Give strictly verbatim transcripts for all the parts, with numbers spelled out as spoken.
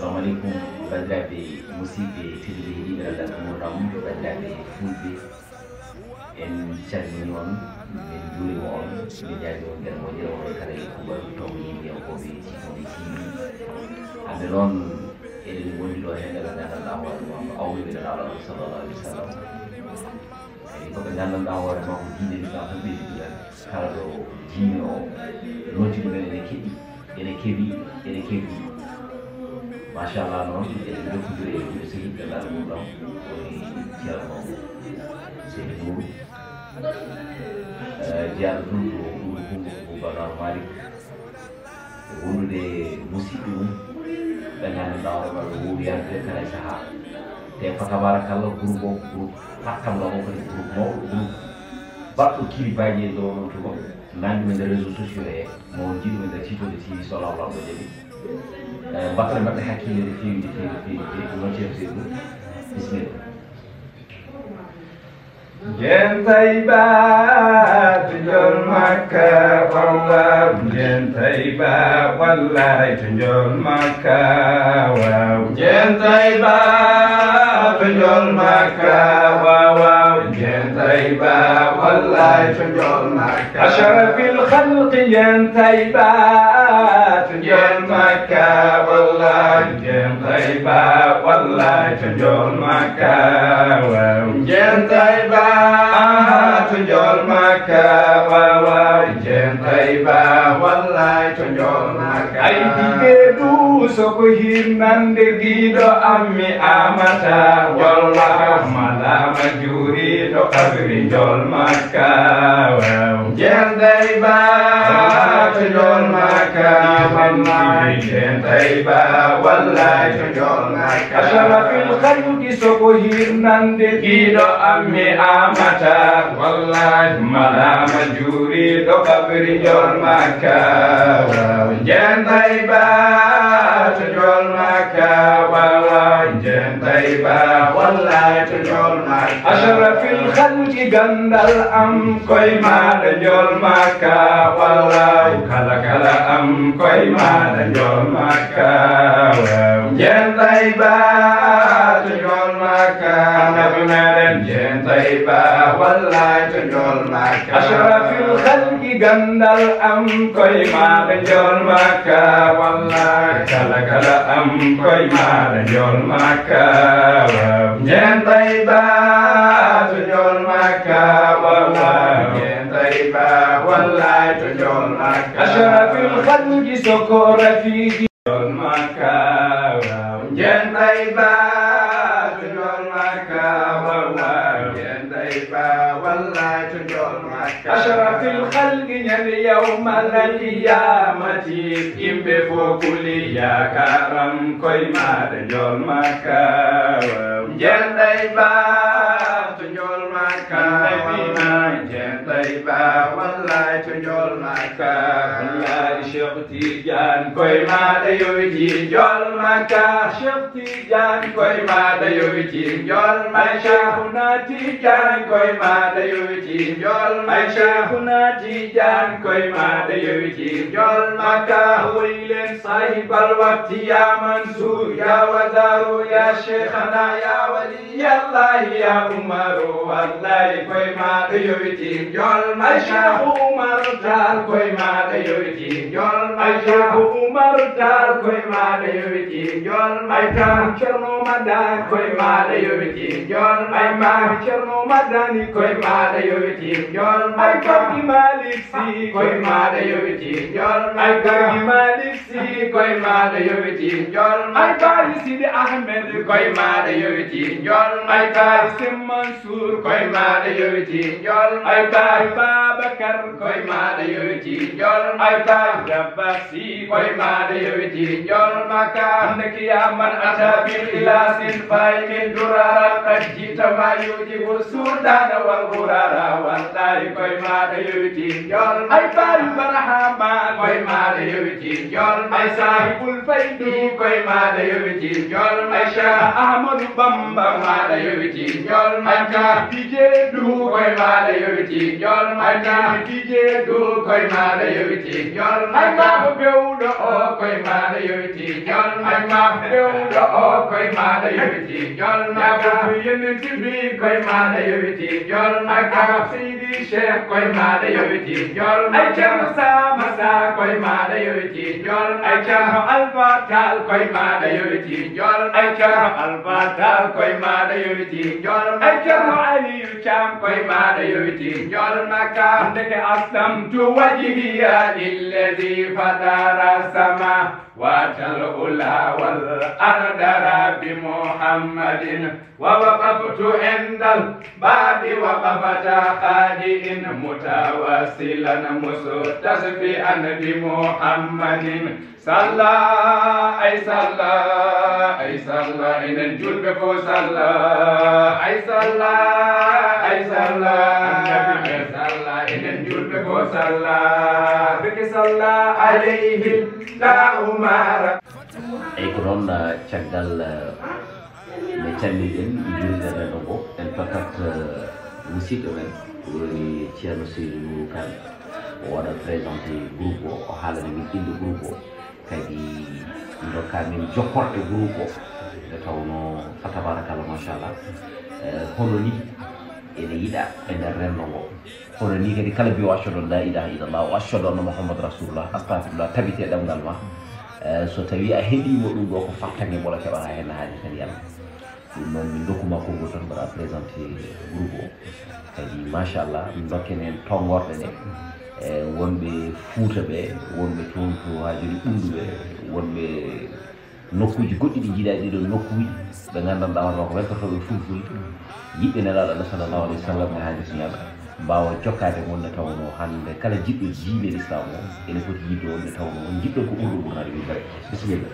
Assalamu aleykum, banndiraaɓe musidɓe tedduɓe heɗiiɓe Rallal Nguurndam, banndiraaɓe fulɓe, en calmini on, min njuurima on, min ñaagii on ngeen moƴƴere on kala e kuuɓal tawhiidiyankooɓe Tiiɗo T V. Hannde noon, eɗen ngondi ɗo heen e ɓe nganndanɗaa hoore makko awruɓe Nelaaɗo Allah sallallahu alaihi wasallam. Kadi ko ɓe nganndanɗaa hoore makko diine Lislaam tan ɓeydi ɗumen. Kala ɗo diine o noddi ɗumen ene keɓi, ene keɓi, ene keɓi. Machallah noon, eɗen njokkondiri e ɗum sehil Nelaaɗo Nguurndam, woni Ceerno Seydi Nuuru. Eh, jeyaaɗo toon ko Ɓuuɗu Kunngo ko Banaar Malik. E wondude e musidɓe mum, ɓe nganndanɗaa hoore maɓɓe wuuriyanke kala e sahaa. Te fa tabarakallah, groupe o ko groupe pattamɗo o, kadi groupe mawɗo, groupe baɗɗo kiribaaji e dow ɗon tuma. Nanndi men nder réseaux sociaux he, mo on jiiɗo men nder Tiiɗo T V so Allah lamɗo jaɓi. Eh, mbaɗtore maɓɓe hakkille no feewi, no feewi, no feewi, no feewi. Ɗum noon, ceerno Seydou, bisimilla. Njen Tayba to njol Makka, waaw, waaw. Njen Tayba, wallaay, to njol Makka, waaw. Njen Tayba to njol Makka, waaw, waaw. Njen Tayba, wallaay, to njol Makka. Ashrafil khalqi, njen Tayba to njol Makka, wallaay. Njen Tayba, wallaay, to njol Makka, waaw. Njen Tayba, aha, to njol Makka, waaw, waaw. Njen Tayba, wallaay, to njol Makka. Ay dige du so ko hirnande giɗo am mi amata, wallahi, malama juuriɗo kabri njol Makka, waaw. Njen Tayba to njol Makka, wallahi, njen Tayba, wallahi, to njol Makka. Ashrafil khalqi so ko hirnande giɗo am mi amata, wallahi, malama juuriɗo kabri njol Makka, waaw. Njen Tayba to njol Makka, waaw, waaw. Njen Tayba, wallahi, to njol Makka. Ashrafil khalqi, ganndal am koye maaɗa njol Makka, wallahi. Kala kala am koye maaɗa njol Makka, waaw. Njen Tayba to njol Makka, annabi meɗen. Njen Tayba, wallahi, to njol Makka. Ashrafil khalqi, ganndal am koye maaɗa njol Makka, wallahi. Kala kala am koye maaɗa njol Makka, waaw. Njen Tayba to njol Makka, wallahi. Njen Tayba, wallahi, to njol Makka. Ashrafil khalqi so ko rafiqi njol Makka, waaw. Njen Tayba to njol Makka, waaw, waaw. Njen Tayba, wallahi, to njol Makka. Ashrafil khalqi, ñande yawmal qiyamati, yimɓe fof kuli yaakaaram koye maaɗa njol Makka, waaw. Njen Tayba to njol Makka, wallahi. Njen Tayba, wallahi, to njol Makka. Wallahi, Cheikh Tidiane koye maaɗa yowiti njol Makka. Cheikh Tidiane koye maaɗa yowiti njol Makka. Cheikhuna Tidiane koye maaɗa yowiti njol Makka. Cheikhuna Tidiane koye maaɗa yowiti njol Makka. Woylen sahibal waqti ya Mansour, ya Wazaru, ya Cheikhana, ya Wali. Yallahi ya Umaru, wallahi koye maaɗa yowiti njol Makka. Ay Cheikh Umar Taal koye maaɗa yowiti njol Makka. Ay Cheikh Umar Taal koye maaɗa yowiti njol Makka. Ay Ceerno Madani koye maaɗa yowiti njol Makka. Ay Ceerno Madani koye maaɗa yowiti njol Makka. Ay Gorgui Malick Sy koye maaɗa yowiti njol Makka. Ay Gorgui Malick Sy koye maaɗa yowiti njol Makka. Ay Baye Sidi Ahmed koye maaɗa yowiti njol Makka. Ay Baye Sy Mansour koye maaɗa yowiti njol Makka. Ay Baye Babacar koye maaɗa yowiti njol Makka. Ay Baye Dabba Sy koye maaɗa yowiti njol Makka. Hannde kiyaman ata bil ilasin fayi min durara qad jita ma yujibu sudana wal gurara. Wallahi koye maaɗa yowiti njol Makka. Ay Baye Barhama koye maaɗa yowiti njol Makka. Ay sahibul faydi koye maaɗa yowiti njol Makka. Ay Cheikh Ahmadou Bamba maaɗa yowiti njol Makka. Ay Bije Du koy maɗa yowiti jol maka. Tije du koy maɗa yowiti jol maka. Bewɗo o koy maɗa yowiti jol maka. Bewɗo o koy maɗa yowiti jol maka. Yen tibi koy maɗa yowiti jol maka. Sidi Cheikh koy maɗa yowiti jol maka. Ay Cerno Samasa koy maɗa yowiti jol maka. Ay Cerno Alfa Tall koy maɗa yowiti jol maka. Ay Cerno Alfa Tall koy maɗa yowiti jol maka. Ay Cerno Aliyu Cam koy maɗa yowiti jol maka. Ndeke aslamtu wajhiya lilladi fatara sama. وأتى العلا والأرض بمحمد. ووقفت عند الباب وقفة خادع متوسلا مستشفعا بمحمد. Salla, ay salla, ay salla, enen julɓe fof salla. Ay salla, ay salla, annabi men salla, enen julɓe fof salla. Beke salla alayhi la umara. Eyyi, ko noon, eh, caggal, eh, nde calminɗen, njuurɗen renndo ngo, en tottat, eh, musidɗo men, woni Ceerno Seydou Nourou Kane. O waɗa présenté groupe o, o haalana min innde groupe o. Kadi ndokka min jokkorɗe groupe o. Nde tawnoo, fa tabarakallah, machallah. Eh, hono ni ene yiɗa e nder renndo ngo. Kono ni kadi kala mbiyo ashhadu an la ilaha illallah wa ashhadu anna Muhammad rasulullah, astafirullah, tabite ɗemngal ma. Eh, so tawi a heɗima ɗum ɗo ko fartaŋŋe mbola keɓata hen haali kadi yalla. Ɗum noon min dokkuma konngol tan mbaɗa présenté groupe o. Kadi machallah min dokken hen tonngorɗe ɗe. Eh, wonɓe Fuuta ɓe, wonɓe toon to ha joni Ɓunndu ɓe, wonɓe nokkuuji goɗɗi ɗi njiiɗaa ɗiɗon nokkuuji, ɓe nganndanɗaa hono ko weltortooɓe fulfulde, yiɗɓe Nelaaɗo Allah sallallahu alayhi wa sallam, ne haani so ñaaɗa, mbaawa jokkaade e mon nde tawnoo hannde kala jiɗɗo diine Lislaam o, ene foti yiɗde on nde tawnoo on njiɗɗon ko ɓurɗo ɓurnaade min kadi. Bisimilla.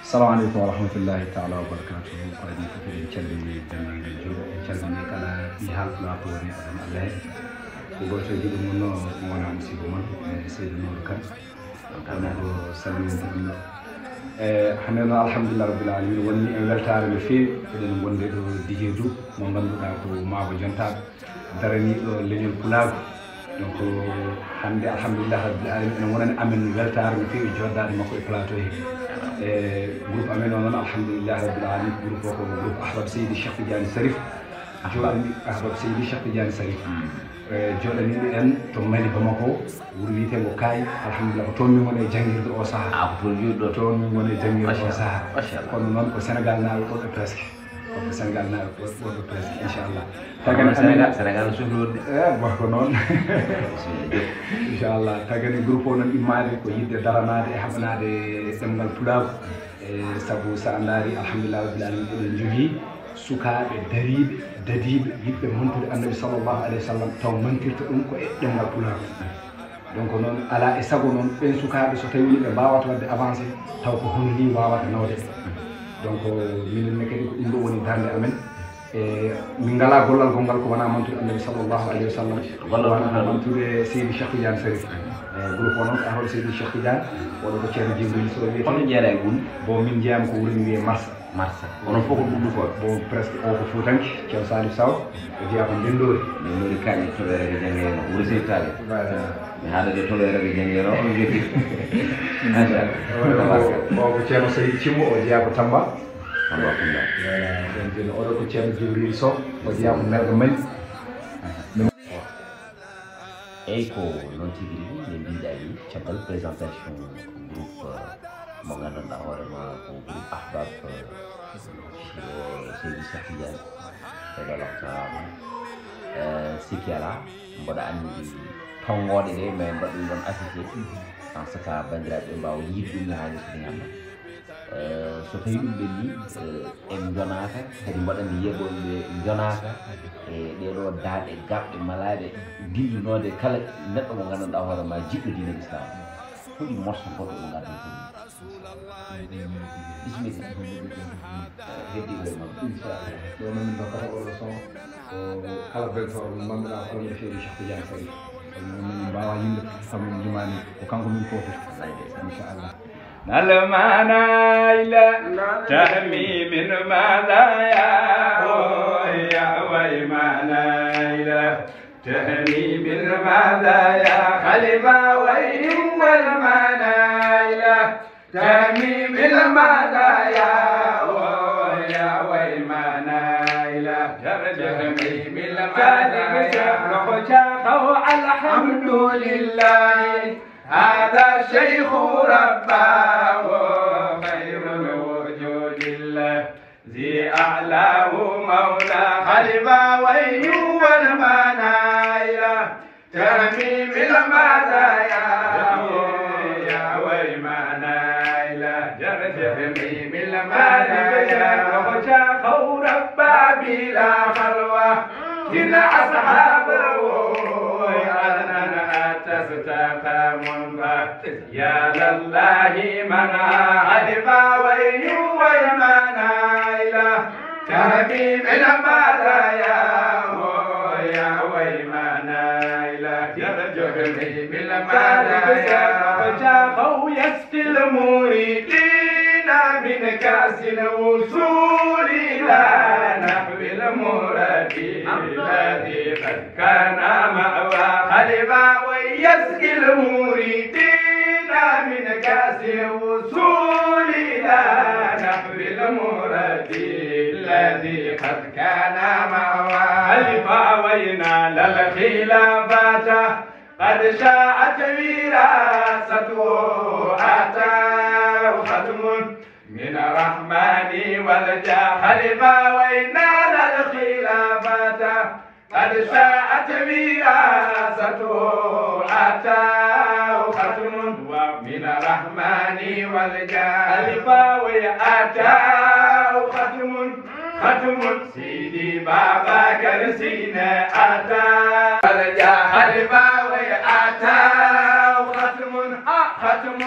Salamu aleykum wa rahmatullahi taala wa barakatuhu. Ko adii fof eɗen calmini denndaangal juulɓe, en calmini kala ɓii Haalpulaar to woni, aɗan Allah heɓe. Ko gooto e giɗo mon no mo wonaa musiiba mon, e Seydou Nourou Kane. Kono ko salminde ɗum ɗo. E, hannde noon, alhamdulillah rabbil alamin, wonni en weltaare no feewi. Eɗen ngonde ɗo Dijeedu, mo ngannduɗaa ko Maabo Jontaaɓe, daraniiɗo leñol Pulaagu. Donc, hannde, alhamdulillah rabbil alamin, ene wonani amen weltaare no feewi jooɗdaade makko e plateau he. E, groupe amen o noon, alhamdulillah rabbil alamin, groupe o ko groupe Ahbab Seydi Cheikh Tidiane Sarif. Jooɗani Ahbab Seydi Cheikh Tidiane Sarif. Mm. E, jooɗaniiɗo en to Mali Bamako, wuro wiyeteengo Kaay. Alhamdulillah, ko toon min ngoni e janngirde o sahaa. Ah, ko toon njuurɗo? Toon min ngoni e janngirde o sahaa. Machallah. Kono noon ko Senegal naaɓe ɓurɓe presque. Ko Senegal naaɓe ɓur-, ɓurɓe presque, inchallah. Tagane Senegal, amen Senegal no sohli wonde. Eh, bon, ko noon. Inchallah. Tagane groupe o noon immaade ko yiɗde daranaade e haɓanaade ɗemngal Pulaagu. E, sabu so a ndaari, alhamdulillah rabbil alamin, eɗen njogii sukaaɓe dariiɓe, dadiiɓe, yiɗɓe mantude Annabi sallallahu alayhi wa sallam, taw mantirta ɗum ko e ɗemngal Pulaagu. Donc noon, alaa e sago noon, ɓeen sukaaɓe, so tawi woni ɓe mbaawata waɗde avancé, taw ko hono nii waawata nawde ɓe. Donc, minen ne kadi ko ɗum ɗo woni darnde amen. E, min ngalaa gollal gonngal ko wonaa mantude Annabi sallallahu alayhi wa sallam, ko wonaa mantude Seydi Cheikh Tidiane Sarif. E, groupe o noon ko ahol Seydi Cheikh Tidiane, oɗo ko Ceerno Jibril Sow wiyetee. Hono jeyaa e groupe? Bon, min njeyaama ko wuro mi wiyee Marsa. Marsa. Onon fof ko ɗum ɗo fof? Bon, presque o ko Fuutanke, Ceerno Salif Sow, o jeyaa ko Ndenndoori. Ndenndoori kaaƴe toɓeere ko janngeeno, wuro Seydi Taale. Voilà. Mi haɗade toɓeere ko janngeeno, on njogi. Machallah. O, o, o ko Ceerno Seydi Cimbo, o jeyaa ko Tamba. Tamba Kunda. Voilà, donc, oɗo ko Ceerno Jibril Sow, o jeyaa ko Merɗo Mali. Eyyi, ko noon tigi rigi, no mbiɗa ni, caggal présentation groupe, eh, mo nganndanɗaa hoore ma ko groupe Ahbab, eh, eh, Seydi Cheikh Tidiane, e ɗo loftaama. Eh, sikki alaa, mboɗo anndi tonngooɗe ɗe, mais mbaɗ ɗum ɗon affiché. En ce cas, banndiraaɓe ɓe mbaawa yiide ɗum no haani so ni hannde. Eh, so tawi ɗum ɓenni, eh, en njonaaka, kadi mbaɗa mi yiya ɓe njonaaka, e ɗee ɗo daaɗe garɗe malaaɗe, dillinoode kala neɗɗo mo nganndanɗaa hoore ma jiɗɗo diine Islam. Holi morso goɗɗo mo ngaddanton ɗum? Bisimilla. Eh, heddi koye ma. Inchallah. Ɗo noon min dokkata oɗo son, ko kala beltoɗo mo ngannduɗaa hoore mum Seydi Cheikh Tidiane Faye. Kono noon min mbaawa yimɓe, sabu min njumaani ko kanko min foti. Wallaay ndeysaan. Inchallah. Nalmana ila tahmimin madaya, oh, ya way mana. تهمي بالمزايا خليفة وين والمنايا. تهمي بالمزايا، يا وين منايا. تهمي بالمزايا. الحمد لله، هذا الشيخ رباه خير الوجود الله. ذي أعلاه مولى خليفة وين والمنايا. تهمي بالمزايا، يا وين منايا. تهمي بالمزايا. خو ربا بلا خلوة، كن أصحابه أذنا أتستقى منفى. يا لله من عرف وين وين منايا. تهمي بالمزايا، يا وين منايا. تهمي بالمزايا. خو يسقي المريدين من كأس الوصول إلى نحو المراد الذي قد كان مأوى خليفة ويسقي المريدين من كأس الوصول إلى نحو المراد الذي قد كان مأوى خليفة وينال الخلافة قد شاءت وراثته أتاه ختم من الرحمن والجاه خليفة وينال الخلافة قد شاءت وراثته أتاه ختم من الرحمن والجاه خليفة ويأتاه ختم ختم سيدي بابا كرسينا أتى الجاه خليفة ويأتاه ختم ختم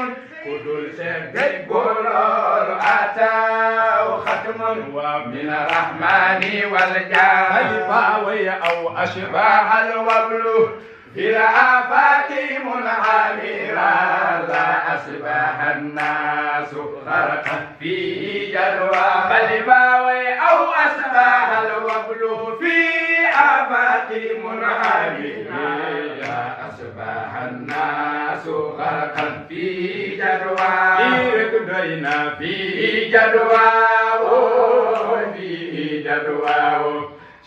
كدول سيدي قولوا أتاه ختم من الرحمن والجاه خليفة ويأو أشباه الوبل في الآفاق منعمرا لا أصبح الناس غرقا في جدوى خليفة أو أصبح الوبل في آفاق منعمرا لا أصبح الناس غرقا في جدوى إيرك دوينا في جدوى في جدوى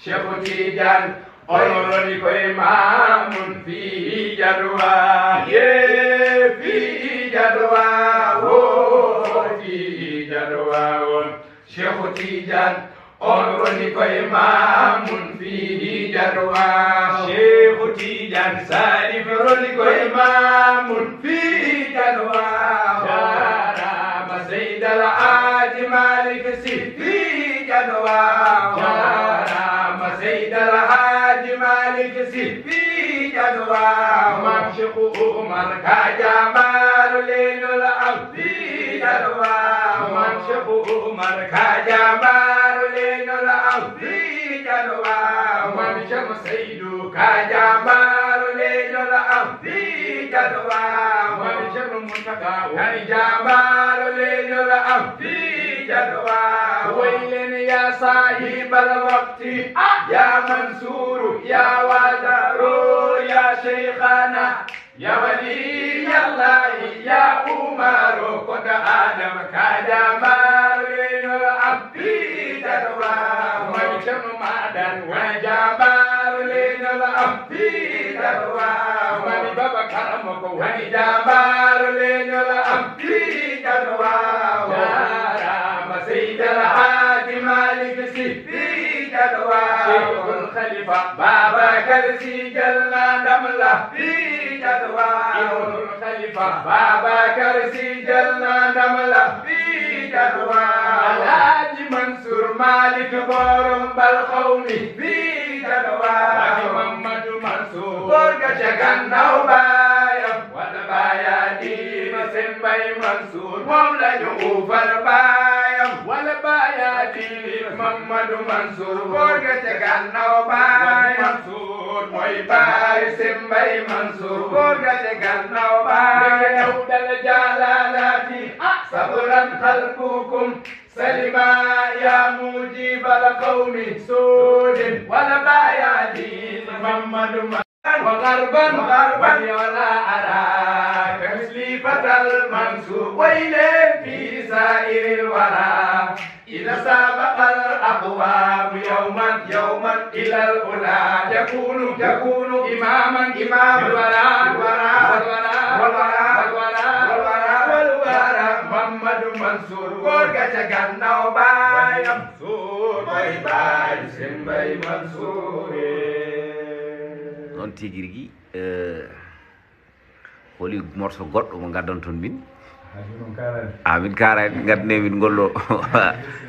Cheikh Tidiane, on roni koye mamun fi jadwa, ye fi jadwa, wo fi jadwa. Cheikh Tidiane, on roni koye mamun fi jadwa. Cheikh Tidiane Sarif roni koye mamun fi jadwa. Jarama Seydi El Hadji Malick Sy fi jadwa. Jarama Seydi El Hadji Malick Sy fi jadwa. Mam Cheikh Oumar Ka jambaru leñol am fi jadwa. Mam Cheikh Oumar Ka jambaru leñol am fi jadwa. Mam Cheikh Seydou Ka jambaru leñol am fi jadwa. Mam Cheikh Mountakha woni jambaru leñol am fi jadwa. Waylen ya sahibal waqti, ya Mansour, ya Wazaro, ya Sheikhana, ya Wali Allah, ya Umaro, koda Adam ka jambaru leñol am fi jadwa. Mam Cheikh Madan woni jambaru leñol am fi jadwa. Mami Baba Karamoko woni jambaru leñol am fi jadwa. Jarama Seydi El Hadji Malick Sy fi jadwa. Cheikhul Khalifa Babacar Sy jël na ndam la fi jadwa. Ibnul Khalifa Babacar Sy jël na ndam la fi jadwa. Alhaji Mansour Malick borom bal xawmi fi jadwa. Haji Mamadou Mansour góor ga ca gannaaw baayam. Wala baaya di ma seen bay Mansour moom la ñu uufal baayam. Wala baaya di Mamadou Mansour góor ga ca gannaaw baayam. Mansour Moy Baay Sembay Mansuur, gorga te gannaaw baay. Ndeke dawdal jaalalaati, ah, saburan qalbukum salima ya mujibal qawmi. Suudin wala bayaadin, Mammadu Ma-, wa garban, wa garban, wala ara kamisli fatal Mansuur. Waylan fi sa'iril wara. إذا سابق الأقوام يوما يوما إلى العلا، يكون يكون إماما إمام الورى الورى الورى الورى الورى الورى الورى. Mammadu Mansuur, gorga te gannaaw baayam. Suur moy Baay Sembay Mansuur. Noon tigi rigi, eh, Holi morceau goɗɗo mo ngaddanton min? Haa jooni on kaaraani? Ah, min kaaraani, ngaddane min ngol ɗo.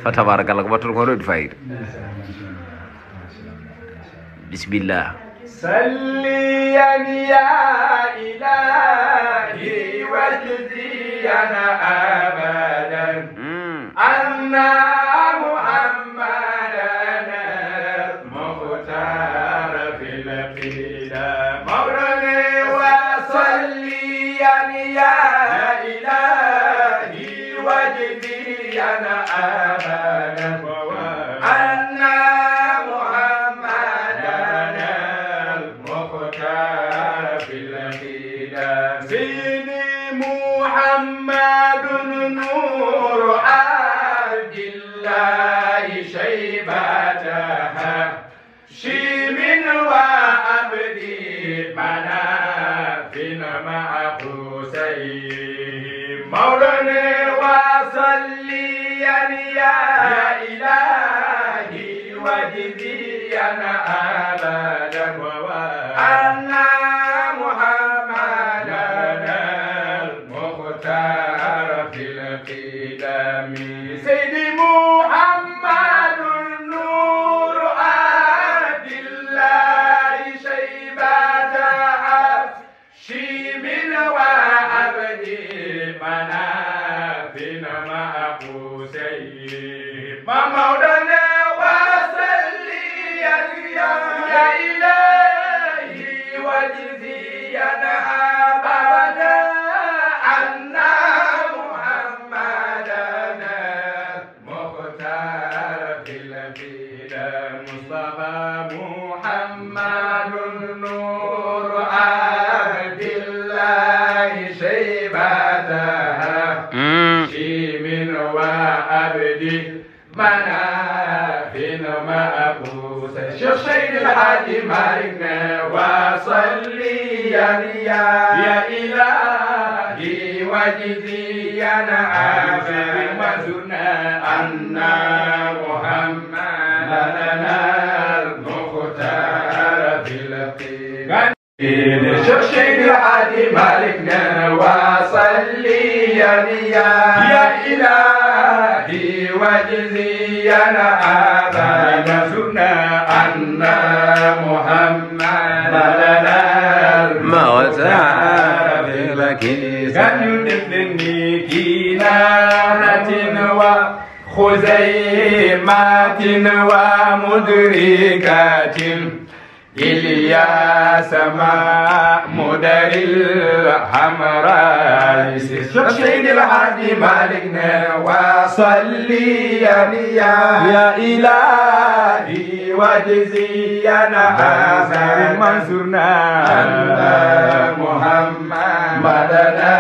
Fa tabarakallah, ko mbaɗton ko waɗi fayida. Machallah, machallah, machallah, machallah. Bismillah. صليا يا إلهي واجزيا أبدا. Mm. أن محمدنا المختار في القدم. مولانا وصليا يا إلهي واجزيا أبدا أن محمدنا المختار في القدم. سيدي محمد نور عبد الله شيبتها شيم وعبد مناف مع قصيه. مولانا وصليا يا إلهي واجزيا أبدا أن محمدنا المختار في القدم. سيدي محمد نور عبد الله شيبتها شيم وعبد مناف مع قصيه. ما مولانا وصليا يا إلهي واجزيا أبدا أن محمدنا مختار في القدم. مصطفى محمد نور عبد الله شيبتها Mm. شيم وعبد مناف مع قصيه. Cheikh Seydi El Hadji Malick ne, وصليا يا إلهي واجزيا أبدا أن محمدنا المختار في القدم. Cheikh Seydi El Hadji Malick ne, وصليا يا إلهي واجزيا أبدا أن محمدنا المختار في القدم. Ganyo defni kinanatin wa خزيمة ومدركة إلياس مع مدر الحمراء. Cheikh Seydi El Hadji Malick ne, وصليا يا إلهي واجزيا أبدا أن محمدنا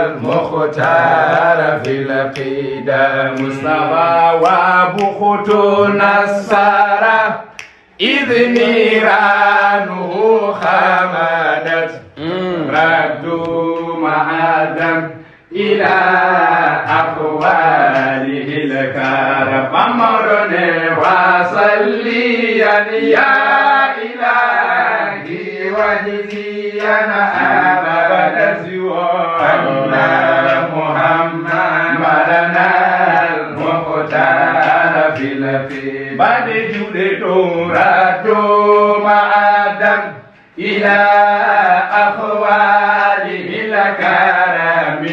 المختار في القدم. مصطفى وبخت نصارى إذ نيرانه خمدت. Mm. ردوا معادا إلى أقواله الكرم. Mamadou ne, وصليا يا إلهي واجزيا أبدا أن محمدنا المختار في القدم. Mbaɗe juuɗe dow, ردوا معادا إلى أقواله الكرم. Mm.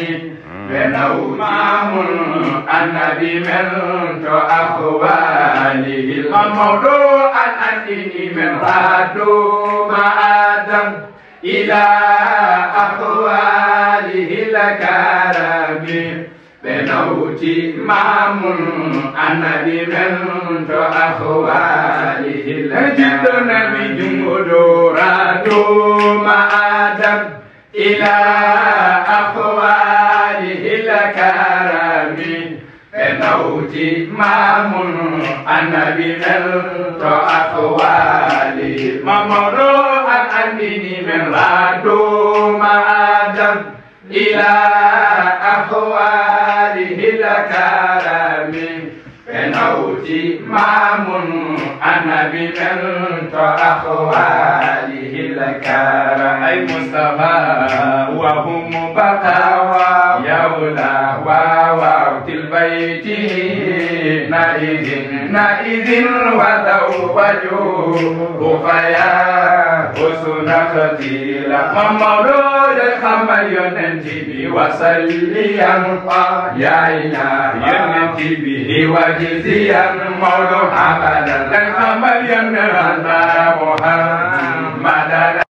Ɓe naw Maamun Annabi men to ahwalihi. Mawɗo an anndini men raddu ma Adam ila ahwalihi l-karami. Ɓe nawti mamun annabi men to ahwalihi l-karami. Jiɗɗo nabi jungo dow raddu ma Adam ila ahwalihi l-karami. Ɓe nawti mamun annabi men to ahwalihi. Mawɗo an anndini men raddu ma Adam ila ahwalihi l-karami. Ɓe nawti mamun annabi men to ahwalihi l-karami. Ay Mustafa wa hum baqawa yawla wa wa til bayti na idin na idin wa zawwaju fa ya husna khatila. Mawɗo de xamal yonent bi wa salliyan ya ila yonent bi wa jiziyan mawɗo abadan. Dan xamal yonent Muhammadan.